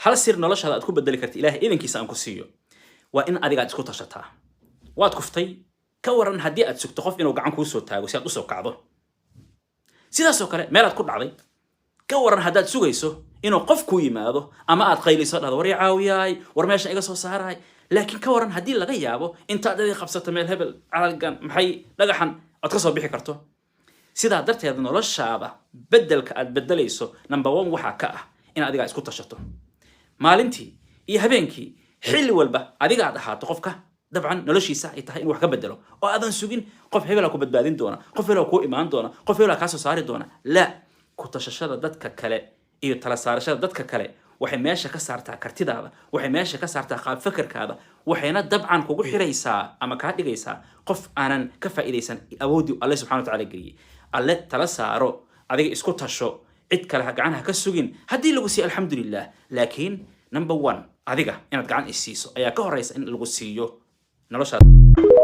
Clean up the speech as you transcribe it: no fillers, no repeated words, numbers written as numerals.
Hal sir noloshaada aad ku bedeli karta, Ilahay idankiisa aan ku siiyo, waa in adigaad isku tashataa. Waad kuftay, ka waran haddii aad sugto qof inuu gacan kuu soo taago si aad usoo kacdo? Sidaasoo kale, meelaad ku dhacday, ka waran haddaad sugayso inuu qof kuu yimaado ama aad qayliso, dhahdo, "War i caawiyaay, war meeshan iga soo saaraay"? Laakiin ka waran haddii laga yaabo intaad adiga qabsato meel hebel, calalgan, maxay, dhagaxan, aad ka soo bixi karto? Sidaa darteed, noloshaada bedelka aad bedelayso, number one waxaa ka ah in adigaa isku tashato. Maalintii iyo habeenkii, xilli walba, adiga aad ahaato qofka dabcan noloshiisa ay tahay in wax ka bedelo, oo aadan sugin qof hebelaa ku badbaadin doona, qof hebelaa kuu imaan doona, qof hebelaa kaa soo saari doona. La ku tashashada dadka kale iyo tala saarashada dadka kale waxay meesha ka saartaa kartidaada, waxay meesha ka saartaa qaab fakarkaada, waxayna dabcan kugu xiraysaa ama kaa dhigaysaa qof aanan ka faa'iidaysan awooddii Alle subxana wa tacala geliyey. Alle tala saaro, adiga isku tasho, cid kale ha gacan ha ka sugin. Haddii lagu siiyo, alxamdulilah, laakiin number one adiga inaad gacan isiiso ayaa ka horeysa in lagu siiyo noloshaada.